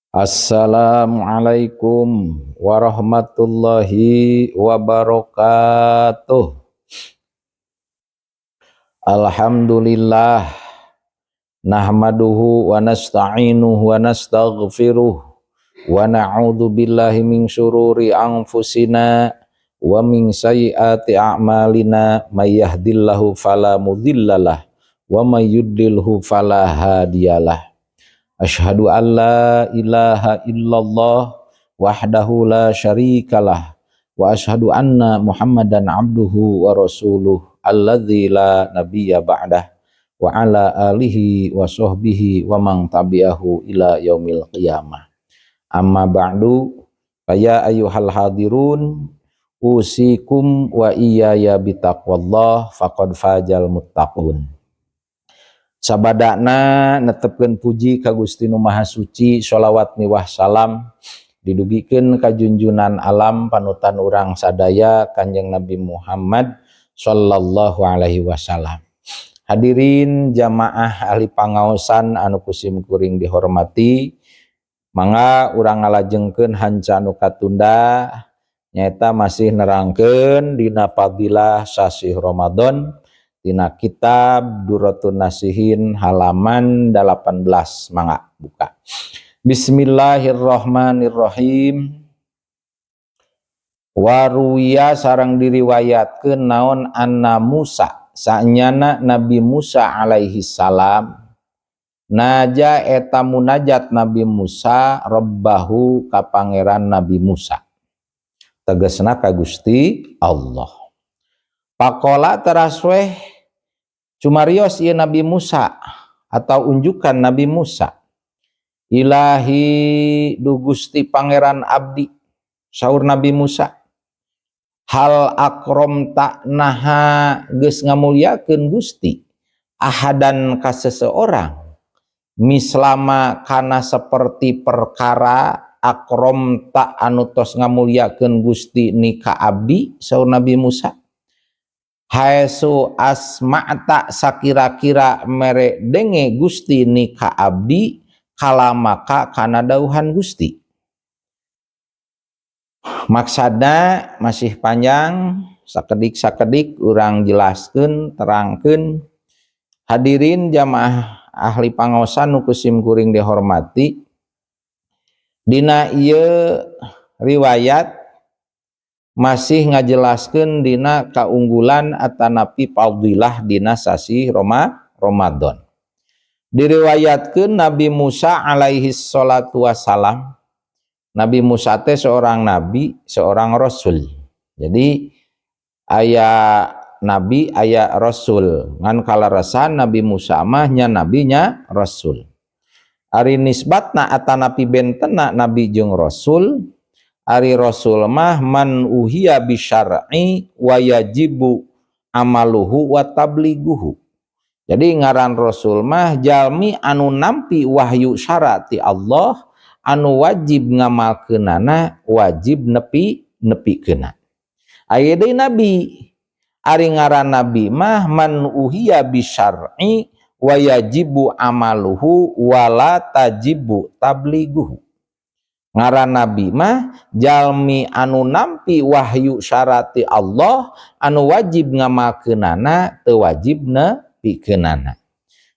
Assalamualaikum warahmatullahi wabarakatuh. Alhamdulillah, nahmaduhu wa nasta'inuhu wa nastaghfiruh wa na'udzu billahi min syururi anfusina wa min sayyiati a'malina, may yahdihillahu fala mudhillalah wa may yudlilhu fala hadiyalah. Asyhadu an la ilaha illallah wahdahu la syarikalah wa asyhadu anna Muhammadan abduhu wa rasuluh alladzi la nabiyya ba'dah wa ala alihi wa sahbihi wa man tabi'ahu ila yaumil qiyamah. Amma ba'du, ya ayyuhal hadirun, usikum wa iyaya bitaqwallah, faqad fajal muttaqun. Sabadana netepkeun puji ka Gusti Nu Maha Suci, sholawat miwah salam didugikeun ka junjunan alam, panutan urang sadaya, Kanjeng Nabi Muhammad sallallahu alaihi wasallam. Hadirin jamaah ahli pangaosan anu ku sim kuring dihormati, mangga urang ngalajengkeun hanca anu katunda, nyaeta masih nerangkeun dina fadilah sasih Ramadan dina kitab Durratun Nasihin halaman 18. Mangga buka. Bismillahirrahmanirrahim. Waruwiya, sareng diriwayatkeun naon, anna Musa, sanyana Nabi Musa alaihi salam, naja, eta munajat Nabi Musa, robbahu, ka pangeran Nabi Musa, tegesna ka Gusti Allah. Pakola, teras weh cumarios ieu Nabi Musa atau unjukan Nabi Musa, "Ilahi, du Gusti Pangeran abdi," saur Nabi Musa, "hal akromta, naha geus ngamuliakeun Gusti, ahadan, ka seseorang, mislama, kana seperti perkara, akromta, anu tos ngamuliakeun Gusti ni ka abdi?" Saur Nabi Musa, "haesu asma'ta, sakira-kira mere denge Gusti ni ka abdi, kalamaka, kana dauhan Gusti." Maksadna masih panjang, sakedik-sakedik urang jelaskeun, terangkeun. Hadirin jamaah ahli pangaosan nu ku sim kuring dihormati, dina ieu riwayat masih ngajelaskeun dina kaunggulan atanapi fadilah dina sasih Ramadan. Diriwayatkeun Nabi Musa alaihi salatu wassalam. Nabi Musa teh seorang nabi, seorang rasul. Jadi aya nabi, aya rasul. Ngan kaleresan Nabi Musa mah nya nabi nya rasul. Ari nisbatna atanapi bentena nabi jeung rasul, ari rasul mah man uhiya bisyar'i wa yajibu amaluhu wa tabliguhu. Jadi ngaran rasul mah jalmi anu nampi wahyu syara ti Allah, anu wajib ngamalkeunana, wajib nepikeunna. Aya deui nabi. Ari ngaran nabi mah man uhiya bisyar'i wa yajibu amaluhu wala tajibu tabliguhu. Ngaran nabi mah jalmi anu nampi wahyu syara ti Allah, anu wajib ngamalkeunana, teu wajib nepikeunana.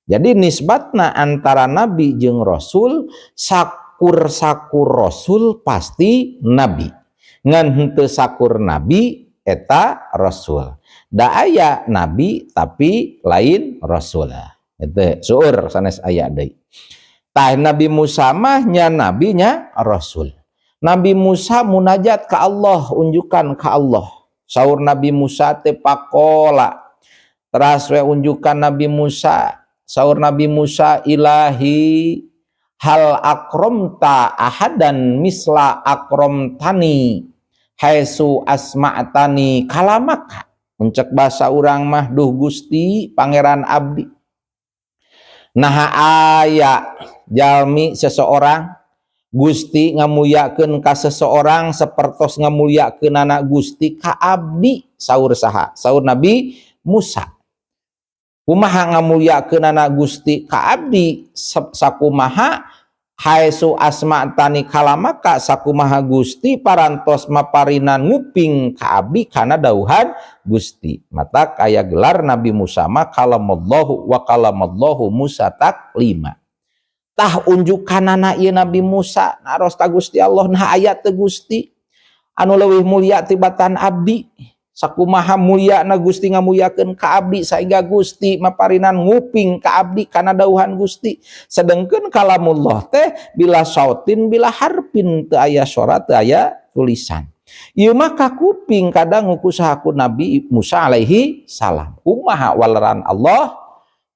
Jadi nisbatna antara nabi jeung rasul, sakur-sakur rasul pasti nabi. Ngan henteu sakur nabi eta rasul. Da aya nabi tapi lain rasul. Itu seueur sanes aya deui. Tah, Nabi Musa mah nya nabi nya rasul. Nabi Musa munajat ke Allah, unjukan ke Allah. Saur Nabi Musa teh, pakola. Teras we unjukan Nabi Musa, saur Nabi Musa, "Ilahi, hal akromta ahadan misla akromtani haitsu asma'tani kalamaka?" Muncak bahasa urang mah, "Duh Gusti Pangeran abdi, nah aya jalmi, seseorang, Gusti ngamuliakeun ka seseorang sapertos ngamuliakeun anak Gusti ka abdi?" Saur saha? Saur Nabi Musa. "Kumaha ngamuliakeun anak Gusti ka abdi? Sakumaha Haitsu asma'tani kalamaka, sakumaha Gusti parantos maparinan nguping ka abdi kana dauhan Gusti. Mata aya gelar Nabi Musa mah kalamallahu wa kalamallahu Musa taklima. Tah, unjukanana ieu Nabi Musa naros ka Gusti Allah, "Nah, aya teu Gusti anu leuwih mulia tibatan abdi? Sakumaha mulia na Gusti ngamuliakeun ka abdi sehingga Gusti maparinan nguping ka abdi kana dauhan Gusti?" Sedengkeun kalamullah teh bila sautin bila harfin, teu aya sora, teu aya tulisan. Ieu mah kakuping kadang ku saha? Ku Nabi Musa alaihi salam. Kumaha waleran Allah?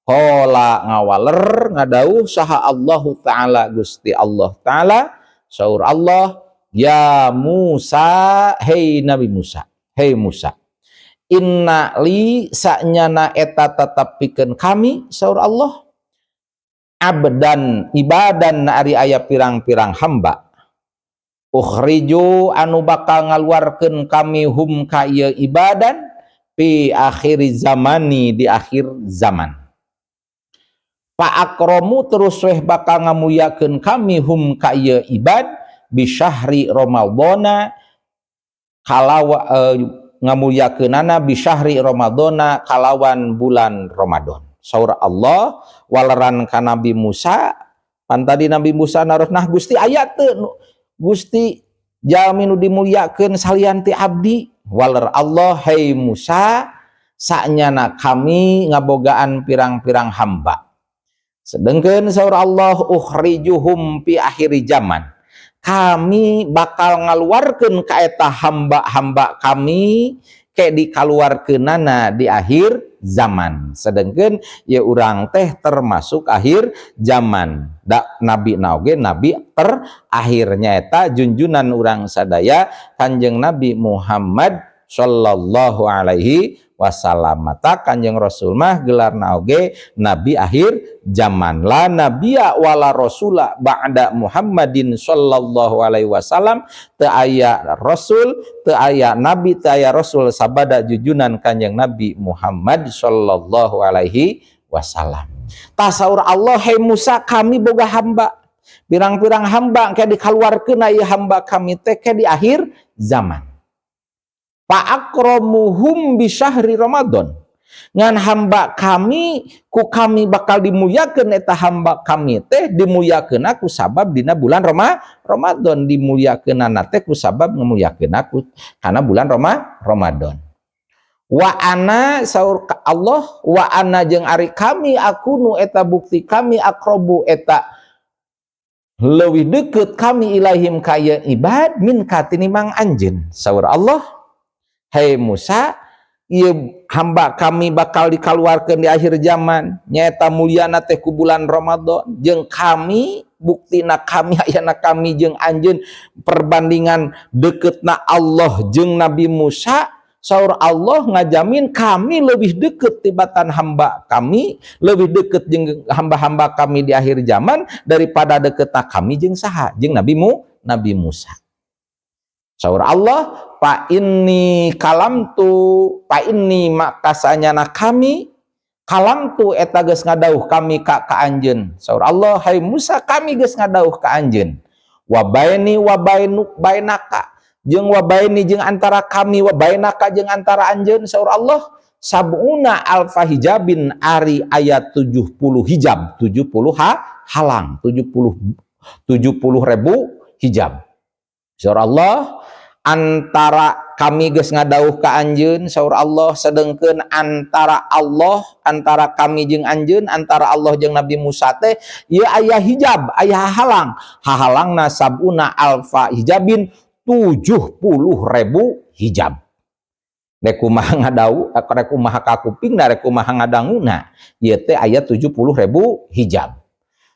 Qala, ngawaler, ngadauh saha Allahu Ta'ala, Gusti Allah Ta'ala. Saur Allah, "Ya Musa, hei Nabi Musa, hei Musa, inna li, sanyana eta tetep pikeun kami," saur Allah, "abdan, ibadan, ari aya pirang-pirang hamba, ukhriju, anu bakal ngaluarkeun kami, hum ka ieu ibadan, fi akhir zamani, di akhir zaman. Fa akromu, terus weh bakal ngamuliakeun kami, hum ka ieu ibad, bisyahri Ramadhana, kalawa ngamuliakeunana bisyahri Ramadhana, kalawan bulan Ramadan." Saur Allah waleran ka Nabi Musa. Pan tadi Nabi Musa naros, "Nah Gusti, aya teu Gusti jalmi nu dimuliakeun salian ti abdi?" Waler Allah, "Hei Musa, sanyana kami ngabogaan pirang-pirang hamba. Sedengkeun," saur Allah, "ukhrijuhum fi akhiri zaman, kami bakal ngaluarkeun ka eta hamba-hamba kami ke dikaluarkeunana di akhir zaman." Sedengkeun ya urang teh termasuk akhir zaman, da nabi na oge nabi terakhirnya eta junjunan urang sadaya, Kanjeng Nabi Muhammad sallallahu alaihi wasallam. Mata Kanjeng Rasul mah gelarna oge nabi akhir zaman. La nabiyya wala rasula ba'da Muhammadin sallallahu alaihi wasallam. Teu aya rasul, teu aya nabi, teu aya rasul sabada jujunan Kanjeng Nabi Muhammad sallallahu alaihi wasallam. Tah, saur Allah, "Hei Musa, kami boga hamba, pirang-pirang hamba, kayak dikaluarkeun ieu hamba kami teh ke di akhir zaman. Fa akromuhum bisyahri Ramadan, ngan hamba kami ku kami bakal dimuliakeun, eta hamba kami teh dimuliakeun ku sabab dina bulan Ramadan, dimuliakeun teh ku sabab ngamuliakeun aku karena bulan Ramadan. Wa ana," saur Allah, "wa ana, jeung ari kami, akunu, eta bukti kami, akrobu, eta leuwih deket kami, ilaihim, ka ieu ibad, minka, tinimbang anjeun." Saur Allah, "Hei Musa, ieu hamba kami bakal dikaluarkeun di akhir zaman, nyaeta mulyana teh ku bulan Ramadan, jeung kami buktina kami ayana kami jeung anjeun perbandingan deketna Allah jeung Nabi Musa," saur Allah, ngajamin kami lebih deket tibatan hamba kami, lebih deket jeung hamba-hamba kami di akhir zaman daripada deketna kami jeung saha? Jeung Nabi Musa. Saur Allah, "Fa inni kalamtu, fa inni, maka sanyana kami, kalamtu, eta geus ngadauh kami, ka ka anjeun." Saur Allah, "Hai Musa, kami geus ngadauh ka anjeun. Wa baini wa bainu bainaka, jeung wa baini, jeung antara kami, wa bainaka, jeung antara anjeun," saur Allah, "sab'una alfa hijabin, ari aya 70 hijab, 70 halang, 70 70 ribu hijab." Saur Allah, antara kami geus ngadauh ka anjeun, saur Allah, sedengkeun antara Allah, antara kami jeung anjeun, antara Allah jeung Nabi Musa teh ieu aya hijab, aya halang, hahalangna sabuna alfa hijabin, 70 ribu hijab. Rek kumaha ngadau, rek kumaha kakuping, rek kumaha ngadanguna, ieu teh aya 70 ribu hijab.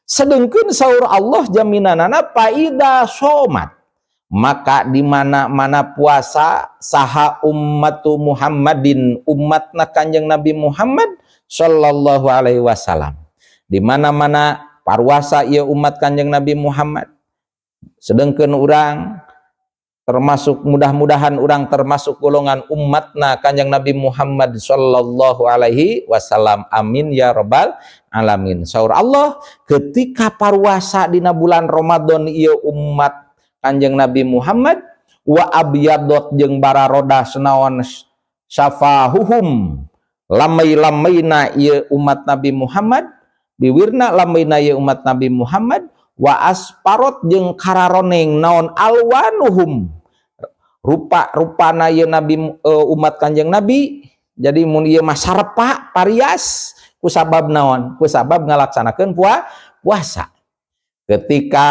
Sedengkeun saur Allah jaminanana, faida somat, maka di mana-mana puasa saha ummatu Muhammadin, umatna Kanjeng Nabi Muhammad sallallahu alaihi wasallam, di mana-mana paruasa ieu umat Kanjeng Nabi Muhammad, sedengkeun urang Termasuk mudah-mudahan urang termasuk golongan umatna Kanjeng Nabi Muhammad sallallahu alaihi wasallam. Amin ya robbal alamin. Saur Allah, ketika paruasa dina bulan Ramadan ieu umat Kanjeng Nabi Muhammad, wa abyadot jeung bararodas naon syafahuhum lamai-lamaina ieu umat Nabi Muhammad, biwirna lamaina ieu umat Nabi Muhammad, wa asparot jeung kararoneng naon alwanuhum rupa-rupana ieu Nabi, umat Kanjeng Nabi. Jadi mun ieu mah sarepa parias kusabab naon? Kusabab ngalaksanakeun puasa. Ketika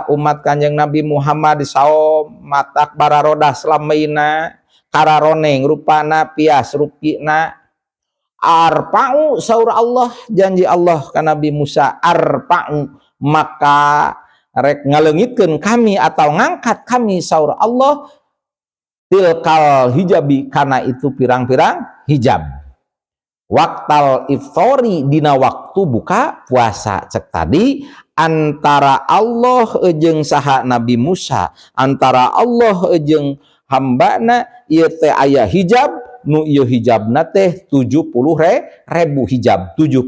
umat Kanjeng Nabi Muhammad saum, matak bararodas lamaina, kararoneng rupana, pias rupina. Arfa'u, saur Allah, janji Allah ka Nabi Musa, arfa'u maka rek ngaleungitkeun kami atau ngangkat kami, saur Allah, tilkal hijabi kana itu pirang-pirang hijab, waktal iftori dina waktu buka puasa. Cek tadi, antara Allah jeung saha? Nabi Musa. Antara Allah jeung hambana ieu teh aya hijab, nu ieu hijabna teh 70 ribu hijab, 70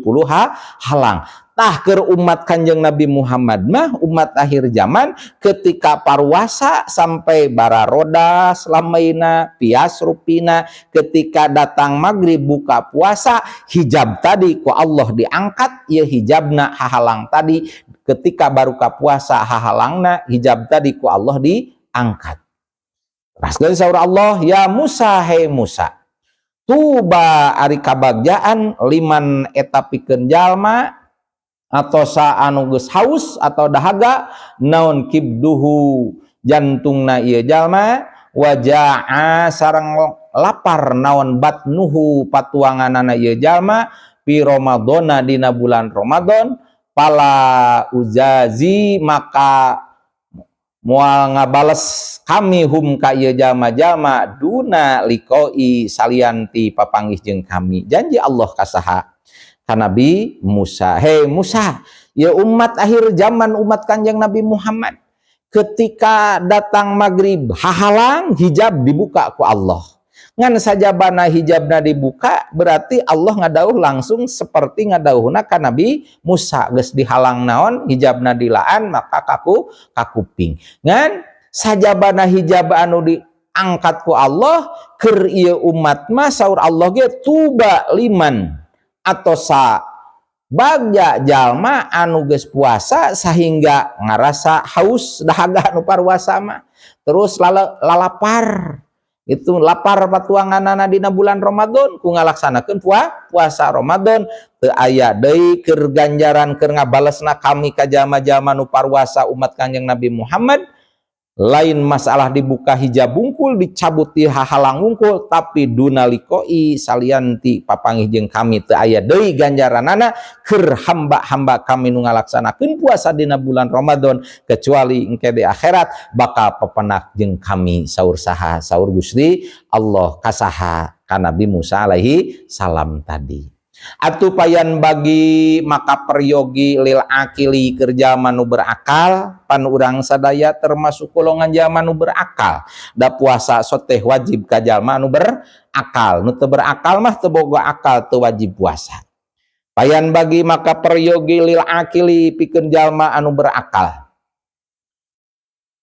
halang. Tah, keur umat Kanjeng Nabi Muhammad mah, umat akhir zaman, ketika paruasa sampai bararoda lamaina, pias rupina, ketika datang maghrib buka puasa, hijab tadi ku Allah diangkat. Ya, hijabna hahalang tadi ketika baruka puasa, hahalangna hijab tadi ku Allah diangkat. Raskeun saur Allah, ya Musa, hei Musa, tuba ari kabagjaan, liman eta pikeun jalma atau sa anu geus haus atau dahaga naon kibduhu jantungna ieu jalma, wajaa sareng lapar naon batnuhu patuanganana ieu jalma, fi Ramadhana dina bulan Ramadan, fala ujazi maka moal ngabales kami, hum ka ieu jalma-jalma, duna liqoi salianti papanggih jeung kami. Janji Allah ka saha? Ka Nabi Musa. Hei Musa, ya umat akhir zaman, umat Kanjeng Nabi Muhammad, ketika datang maghrib hahalang hijab dibuka ku Allah. Ngan sajabana hijabna dibuka, berarti Allah ngadauh langsung seperti ngadauhna ka Nabi Musa. Geus dihalang naon hijabna dilaan, maka kaku kakuping. Ngan sajabana hijab anu diangkat ku Allah, keur ieu umat mah saur Allah ge tuba liman atau sa bagja jalma anu geus puasa sehingga ngarasa haus dahaga nu parwasa mah, terus lalapar itu, lapar patuanganana dina bulan Ramadan ku ngalaksanakeun puasa Ramadan, teu aya deui keur ganjaran keur ngabalesna kami ka jalma-jalma nu parwasa umat Kanjeng Nabi Muhammad. Lain masalah dibuka hijab bungkul, dicabut di hahalang wungkul, tapi duna liqoi salianti papanggih jeung kami, teu aya deui ganjaranana keur hamba-hamba kami nu ngalaksanakeun puasa dina bulan Ramadan, kecuali engke di akhirat bakal pepenak jeung kami. Saur saha? Saur Gusti Allah kasaha? Ka Nabi Musa alaihi salam tadi. Atuh fayanbagi maka peryogi, lil akili keur jalma nu berakal. Pan urang sadaya termasuk golongan jalma nu berakal, da puasa soteh wajib ka jalma nu berakal. Nu teu berakal mah teu boga akal, teu wajib puasa. Fayanbagi maka peryogi, lil akili pikeun jalma anu berakal,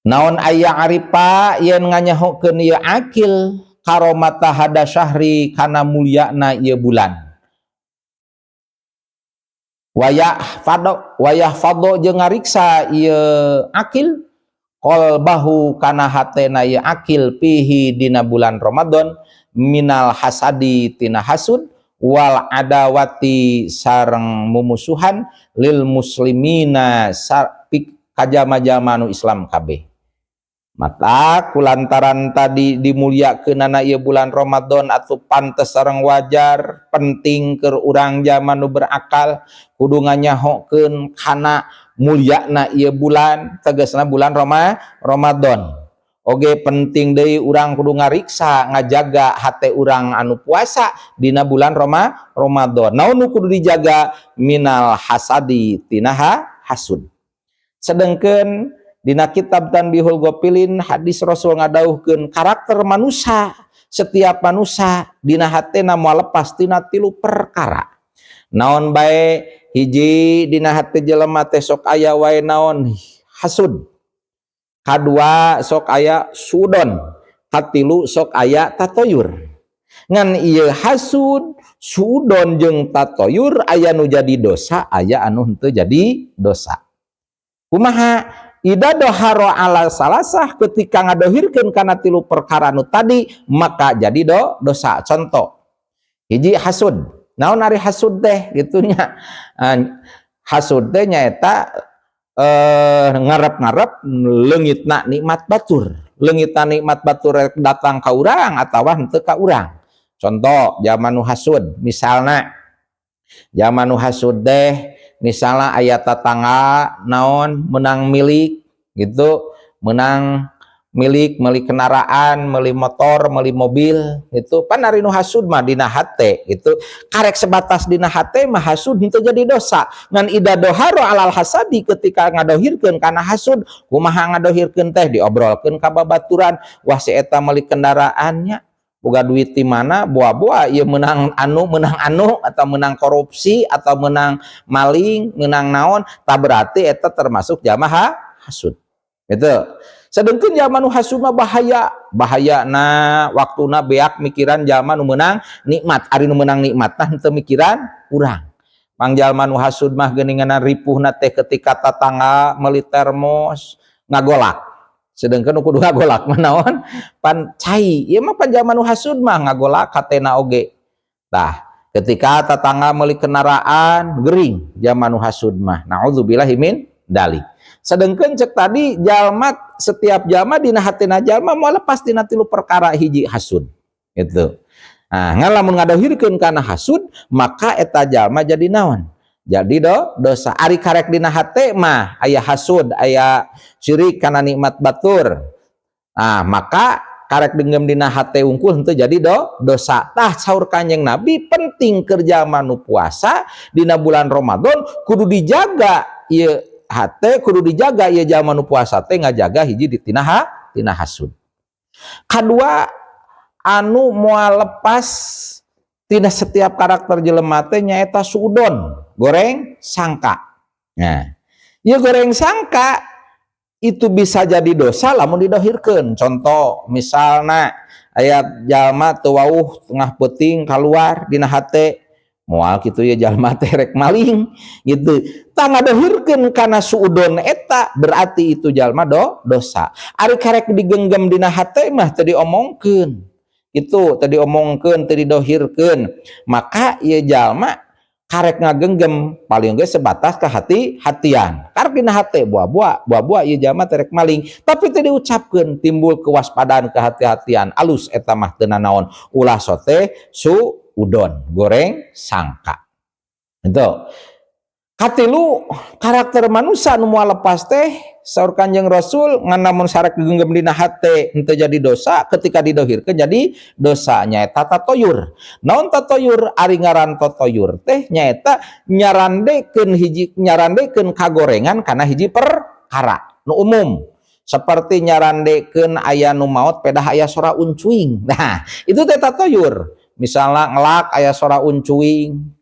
naon aya aripa yen nganyahokeun ieu akil, karomata hada syahri kana mulyana ieu bulan, wayah fado wayah fado jeung ngariksa ieu akil, qalbahu kana hatena ieu akil, fihi dina bulan Ramadan, minal hasadi tina hasud, wal adawati sareng mumusuhan, lil muslimina ka jalma-jalma nu Islam kabeh. Mata kulantaran tadi dimuliakeunana ieu bulan Ramadan atau pantes sareng wajar, penting keur urang jalma nu berakal kudu nganyahokeun kana mulyana ieu bulan, tegasna bulan Ramadan. Oge penting deui urang kudu ngariksa, ngajaga hate urang anu puasa dina bulan Ramadan. Naon nu kudu dijaga? Minal hasadi tina hasud. Sedengkeun Dina kitab Tanbihul Ghofilin, hadis Rasul ngadawuhkeun karakter manusia, setiap manusia dina hatena moal lepas tina tilu perkara. Naon bae? Hiji, dina hate jelema teh sok aya wae naon? Hasud. Kadua, sok aya suudzon. Katilu, sok aya tatoyur. Ngan ieu hasud, suudzon jeung tatoyur aya nu jadi dosa, aya anu henteu jadi dosa. Kumaha? Ida doharo ala salasah, ketika ngadohirkeun kana tilu perkara nu tadi, maka jadi dosa. Contoh hiji, hasud. Naon ari hasud teh gitu nya? Hasud teh nyaeta ngarep-ngarep leungitna nikmat batur, leungitna nikmat batur datang ka urang atawa henteu ka urang. Contoh jalma nu hasud, misalna jalma nu hasud teh misalnya aya tatangga naon, menang milik gitu, menang milik, meuli kendaraan, meuli motor, meuli mobil itu. Pan ari nu hasud mah dina hate gitu, karek sebatas dina hate mah hasud henteu jadi dosa. Ngan ida doharo alal hasadi, ketika ngadohirkeun kana hasud. Kumaha ngadohirkeun teh? Diobrolkeun ka babaturan, "Wah, si eta meuli kendaraannya, boga duit di mana? Boa-boa ieu menang anu, menang anu, atau menang korupsi, atau menang maling, menang naon." Tak berarti eta termasuk jamaah hasud itu. Sedangkan jalma nu hasud mah bahaya, bahaya na waktuna beak mikiran jalma nu menang nikmat. Ari nu menang nikmat nah henteu mikiran urang. Pang jalma nu hasud mah geuningan ripuhna teh ketika tatangga meuli termos, ngagolak, sedangkan nu kudu ngagolak mah naon? Pan cai. Ieu mah pan jalma nu hasud mah ngagolak hatena oge. Tah, ketika tetangga meuli kendaraan, gering jalma nu hasud mah, naudzubillahi min dalik. Sedangkan cek tadi, jalma, setiap jalma dina hatina jalma moal lepas tina tilu perkara. Hiji, hasud gitu. Nah, ngan lamun ngadohirkeun kana hasud, maka eta jalma jadi naon? Jadi dosa. Ari karek dina hate mah aya hasud, aya syirik kana nikmat batur. Nah, maka karek denggem dina hate unggul henteu jadi dosa. Tah, saur Kanjeng Nabi, penting kerja manu puasa dina bulan Ramadan kudu dijaga ieu hate, kudu dijaga ieu jalma nu puasa teh ngajaga hiji di tina ha, tina hasud. Kadua anu moal lepas tina setiap karakter jelema teh nyaeta suudzon, goreng sangka. Nah, ieu goreng sangka itu bisa jadi dosa lamun didohirkeun. Contoh misalna aya jalma teu wauh tengah peuting keluar, dina hate, "Moal kitu ya jalma teh rek maling," gitu. Tah, ngadohirkeun kana suudzon eta berarti itu jalma dosa. Ari karek digenggam dina hate mah, teu diomongkeun itu, teu diomongkeun, teu didohirkeun, maka ieu jalma karek ngagenggem paling ge sebatas ke hati hatian. Karek dina hate, "Buah-buah, buah-buah ieu jalma teh rek maling," tapi teu diucapkeun, timbul kewaspadaan, kehati-hatian alus, eta mah teu nanaon. Ulah sote suudzon, goreng sangka itu. Katilu, karakter manusia nu moal lepas teh saur Kanjeng Rasul, ngan lamun sarek digenggam dina hate henteu jadi dosa, ketika didohirkeun jadi dosa, nyaeta tatoyur. Naon tatoyur? Ari ngaran tatoyur teh nyaeta nyarandekeun hiji, nyarandekeun kagorengan kana hiji perkara nu umum, seperti nyarandekeun aya nu maot pedah aya sora uncuing. Nah, itu teh tatoyur. Misalnya ngelak aya sora uncuing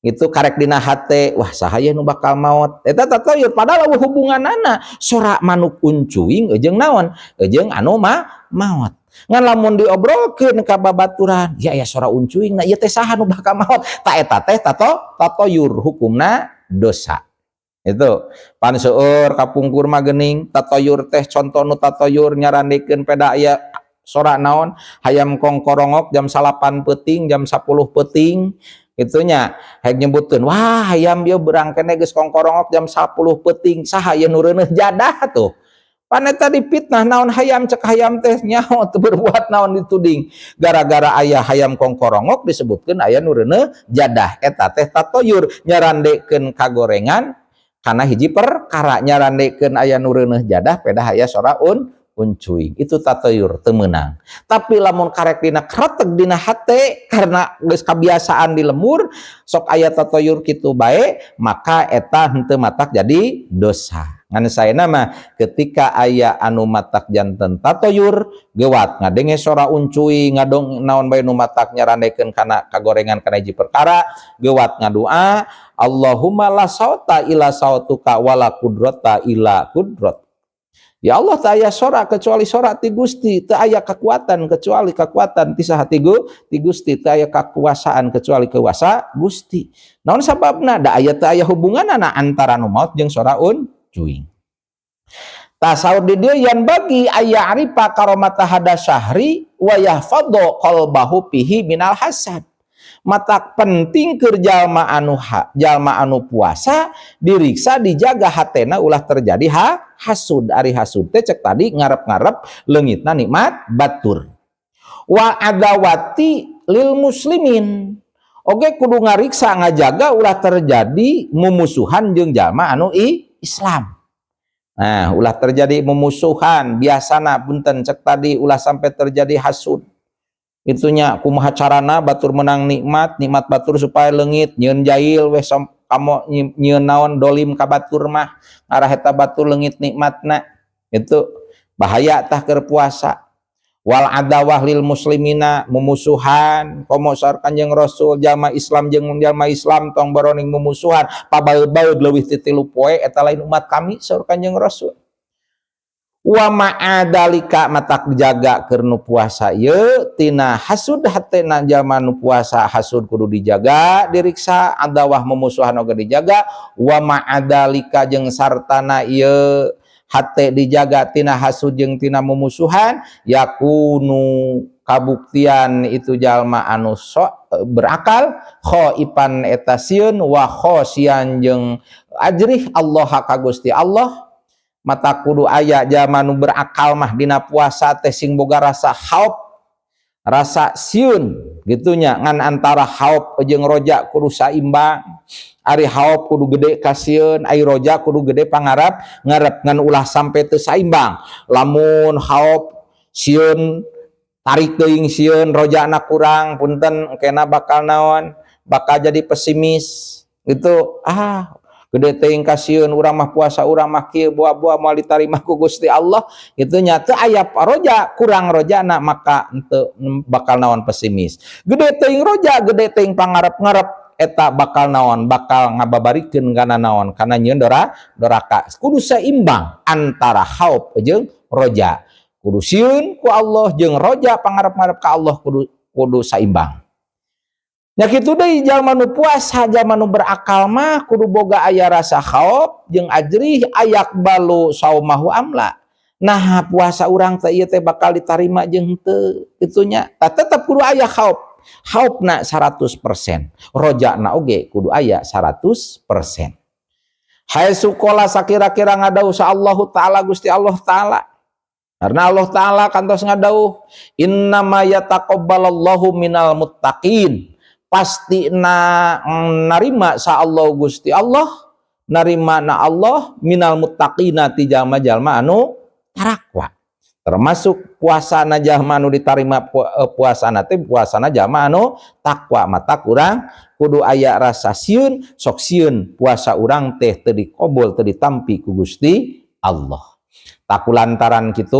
itu, karek dina hate, "Wah, saha nu bakal maot?" Eta tatoyur, padahal euweuh hubunganana sora manuk uncuing jeung naon, jeung anu mah maot. Ngan lamun diobrolkeun ka babaturan, "Ya, aya sora uncuing, nah ieu teh saha nu bakal maot?" Ta, eta teh tatoyur, hukumna dosa. Itu pan seueur kapungkur mah geuning tatoyur teh. Contoh nu tatoyur, nyarandekeun peda aya sora naon, hayam kongkorongok jam 9 peuting, jam 10 peuting itunya. Hek nyebutkeun, "Wah, hayam ieu beurang keneh geus kongkorongok jam 10 peuting, saha ieu nu reuneuh jadah?" Tuh pan eta dipitnah. Naon hayam, cek hayam teh nyaho teu berbuat naon, dituding gara-gara aya hayam kongkorongok disebutkeun aya nu reuneuh jadah. Eta teh tatoyur, nyarandekeun kagorengan kana hiji perkara, nyarandekeun aya nu reuneuh jadah pedah aya sora uncuing. Itu tatoyur, teu meunang. Tapi lamun karek dina kretek dina hate, karena geus kabiasaan di lembur sok aya tatoyur kitu bae, maka eta henteu matak jadi dosa. Ngan saena mah ketika aya anu matak janten tatoyur, gewat ngadenge sora uncuy, ngadong naon bae nu matak nyarandekeun kana kagorengan kana hiji perkara, gewat ngadua, "Allahumma la sauta illa sautuka wala qudrata illa qudrat." Ya Allah, teu aya sora kecuali sora ti Gusti, teu aya kekuatan kecuali kekuatan ti saha? Ti Gusti, teu aya kekuasaan kecuali kuasa Gusti. Naon sababna? Da aya teu aya hubunganana antara nu maot jeung sora uncuing. Tah, saur di dieu, "Yanbaghi ayya'rifa karomata hada syahri wa yahfadhu qalbahu fihi minal hasad." Matak penting keur jalma anu ha, jalma anu puasa diriksa, dijaga hatena ulah terjadi hasud. Ari hasud teh cek tadi ngarep-ngarep leungitna nikmat batur. Wa adawati lil muslimin. Oge kudu ngariksa, ngajaga ulah terjadi mumusuhan jeung jalma anu Islam. Nah, ulah terjadi mumusuhan biasana, punten, cek tadi ulah sampai terjadi hasud. Itunya kumaha carana batur menang nikmat, nikmat batur supaya leungit, nyieun jail weh, kamu nyieun naon, dolim ka batur mah ngarah eta batur leungit nikmatna. Itu bahaya tah keur puasa. Wal adawah lil muslimina, mumusuhan, komo saur Kanjeng Rasul, jalma Islam jeung jalma Islam tong boroning mumusuhan, pabaeud-baeud leuwih ti 3 poe eta lain umat kami, saur Kanjeng Rasul. Wa ma'adalika, matak dijaga keur nu puasa ieu tina hasud hatena jalma nu puasa. Hasud kudu dijaga, diriksa, adawah mumusuhan oge dijaga. Wa ma'adalika, jeung sartana ieu hate dijaga tina hasud jeung tina mumusuhan, yakunu kabuktian itu jalma anu sok berakal, khaifan eta sieun, wa khosian jeung ajrih, Allah ka Gusti Allah. Matak kudu aya jalma nu berakal mah dina puasa teh sing boga rasa khauf, rasa sieun gitunya. Ngan antara khauf jeung roja kudu saimbang. Ari khauf kudu gede kasieun, ari roja kudu gede pangarap ngarep, ngan ulah sampai teu saimbang. Lamun khauf sieun tarik teuing sieun, rojana kurang, punten, engkena bakal naon, bakal jadi pesimis gitu. Ah, gede teuing kasieun urang mah puasa, urang mah kieu, buah-buah moal ditarima ku Gusti Allah gitu nya. Teu aya roja, kurang rojana, maka henteu bakal naon, pesimis. Gede teuing roja, gede teuing pangarep-ngarep, eta bakal naon, bakal ngababarikeun kana naon, kana nyieun doraka. Kudu seimbang antara khauf jeung roja. Kudu sieun ku Allah jeung roja pangarep-ngarep ka Allah kudu kudu saimbang. Nya kitu deui jalma nu puasa, jalma nu berakal mah kudu boga aya rasa khauf jeung ajrih, ayaqbalu saumahu amla. Nah, puasa urang teh ieu teh bakal ditarima jeung henteu kitu nya. Tah, tetep kudu aya khauf. Khaufna 100%. Rojana oge kudu aya 100%. Haitsu qala, sakira-kira ngadawuh sa Allahu Ta'ala, Gusti Allah Ta'ala. Karena Allah Ta'ala kantos ngadawuh, "Innama yataqabbalallahu minal muttaqin." Pasti na narima sa Allah, Gusti Allah narima na Allah, minal muttaqina ti jalma-jalma anu tarakwa. Termasuk puasa na jalma anu ditarima puasana teh puasana jalma anu takwa. Mata kurang kudu aya rasa sieun, sok sieun puasa urang teh teu dikobul, teu ditampi ku Gusti Allah. Tah, ku lantaran kitu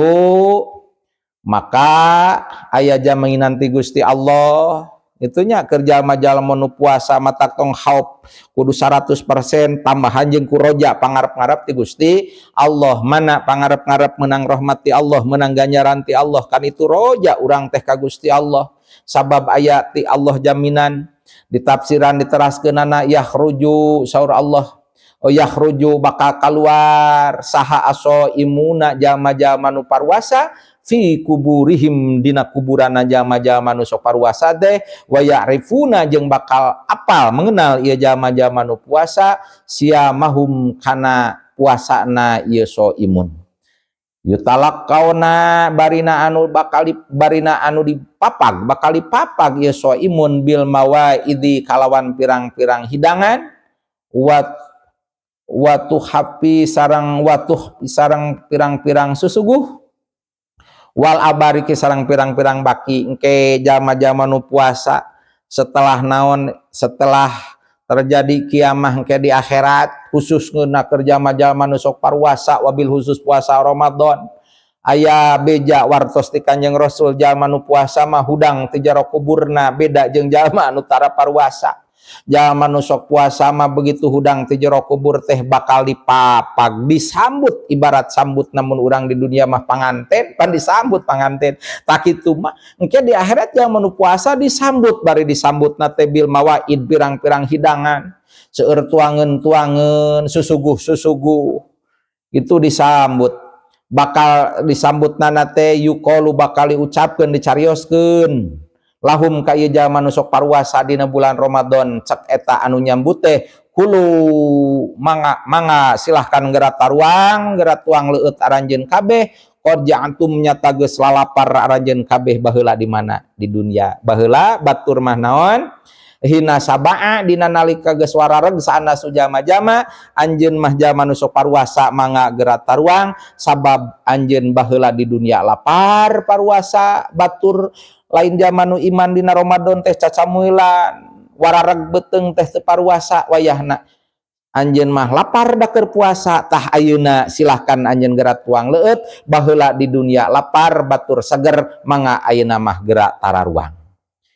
maka aya jaminan ti Gusti Allah itunya kerja jalma nu puasa. Matak tong khauf kudu 100%, tambahan jeung ku roja pangarep-ngarep ti Gusti Allah. Mana pangarep-ngarep menang rahmat ti Allah, menang ganjaran ti Allah, kan itu roja urang teh ka Gusti Allah, sabab aya ti Allah jaminan. Ditafsiran, diteraskeunana, yakhruju, saur Allah, oh, yakhruju bakal keluar saha imuna jalma-jalma nu paruasa, fi kuburihim dina kuburan jalma-jalma nu sok paruasa teh, wa ya'rifuna jeung bakal apal, mengenal ieu jalma-jalma nu puasa, siamahum kana puasana ieu imun, yutalaqauna barina anu bakal di, barina anu dipapag, bakal dipapag ieu imun, bil mawaidi kalawan pirang-pirang hidangan, wat watu hapi sarang watuh sarang pirang-pirang susuguh, wal abariki sarang pirang-pirang baki. Engke jalma-jalma nu puasa setelah naon, setelah Terjadi kiamah ke di akhirat, khusus ngeuna keur jalma-jalma nu sok paruasa, wabil khusus puasa Ramadan. Aya beja wartos ti Kanjeng Rasul, jalma nu puasa mah hudang ti jero kuburna beda jeung jalma anu tara paruasa. Jalma nu sok puasa mah begitu hudang ti jero kubur teh bakal dipapag, disambut, ibarat sambut namun urang di dunia mah panganten pan disambut panganten. Tak kitu mah engke di akhirat jalma nu puasa disambut, bari disambut na teh bil mawaid, pirang-pirang hidangan, seueur tuangeun-tuangeun, susuguh-susuguh itu disambut. Bakal disambut nana teh yuqalu, bakal diucapkeun, dicarioskeun, lahum ka ieu jalma nu sok paruasa dina bulan Ramadan. Cek eta anu nyambut teh, kulu, mangga, mangga, silahkan geura taruang, geura tuang leueut aranjeun kabeh. Qad ja'tum, nyata geus lalapar aranjeun kabeh baheula. Di mana? Di dunia. Baheula batur mah naon? Hina sabaa, dina nalika geus warareg saana jalma-jalma. Anjeun mah jalma nu sok paruasa, mangga geura taruang, sabab anjeun baheula di dunia lapar paruasa. Batur lain jalma nu iman dina Ramadan teh cacamuilan, warareg beuteung teh teu paruasa. Wayahna anjeun mah lapar da keur puasa. Tah, ayeuna silahkan anjeun geura tuang leueut. Baheula di dunia lapar, batur seger, mangga ayeuna mah geura tararuang.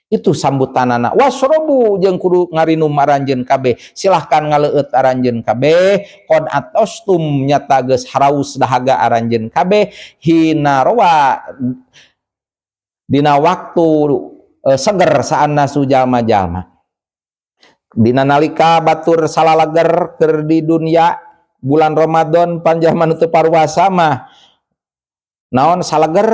Itu sambutanana. Wasrobu, jeung kudu ngarinum aranjeun kabeh, silahkan ngaleueut aranjeun kabeh. Qad athostum, nyata geus haraus dahaga aranjeun kabeh, hina rawa, dina waktu seger saannasu jalma-jalma, dina nalika batur salalager keur di dunia. Bulan Ramadan pan jalma nu teu paruasa mah naon, salager,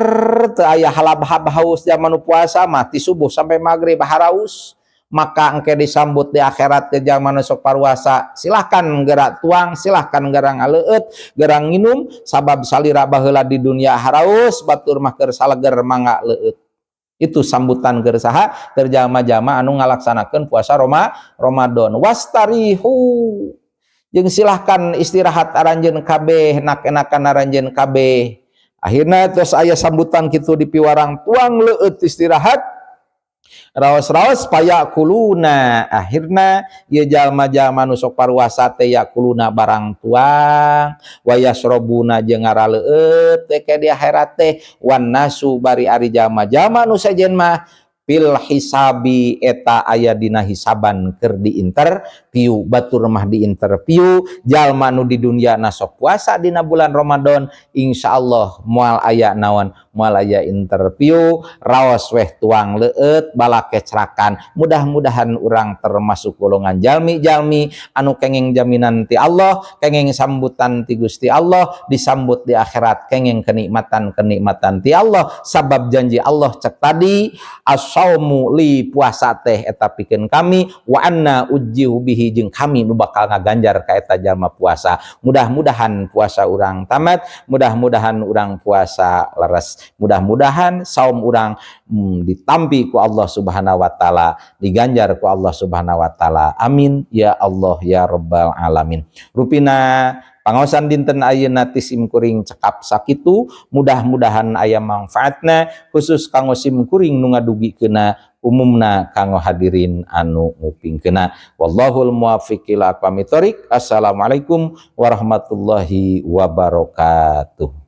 teu aya halab-hab haus. Jalma nu puasa mah ti subuh sampai maghrib haraus. Maka engke disambut di akhirat ke jalma nu sok paruasa, silahkan geura tuang, silahkan geura ngaleueut, geura nginum, sabab salira baheula di dunia haraus, batur mah keur saleger, mangga leueut. Itu sambutan keur saha? Keur jalma-jalma anu ngalaksanakeun puasa Ramadan. Wastarihu, jeung silahkan istirahat aranjeun kabeh, enak-enakan aranjeun kabeh. Akhirna terus aya sambutan kitu di piwarang tuang leueut, istirahat, raos-raos. Fayakuluna, akhirna ieu jalma-jalma nu sok paruasa teh yakuluna, barang tuang, wayasrobuna, jeung ngaraleueut teh ke di akhirat teh. Wan nasu, bari ari jalma-jalma nu sejen mah fil hisabi, eta aya dina hisaban keur diinterview. Batur mah diinterview. Jalma nu di dunia na sok puasa dina bulan Ramadan, insyaallah moal aya naon, moal aya interview, raos weh tuang leueut, balakecrakan. Mudah-mudahan urang termasuk golongan jalmi-jalmi anu kenging jaminan ti Allah, kenging sambutan ti Gusti Allah, disambut di akhirat kenging kenikmatan-kenikmatan ti Allah, sabab janji Allah cek tadi, as-saumu li, puasa teh eta pikeun kami, wa anna ujziu bihi, jeung kami nu bakal ngaganjar ka eta jalma puasa. Mudah-mudahan puasa urang tamat, mudah-mudahan urang puasa leres, mudah-mudahan saum urang ditampi ku Allah Subhanahu wa taala, diganjar ku Allah Subhanahu wa taala. Amin ya Allah ya rabbal alamin. Rupina pangaosan dinten ayeuna ti sim kuring cekap sakitu. Mudah-mudahan aya manfaatna, khusus kanggo sim kuring nu ngadugikeuna, umumna kanggo hadirin anu ngupingkeuna. Wallahul muwaffiq ila aqwamit thoriq. Assalamualaikum warahmatullahi wabarakatuh.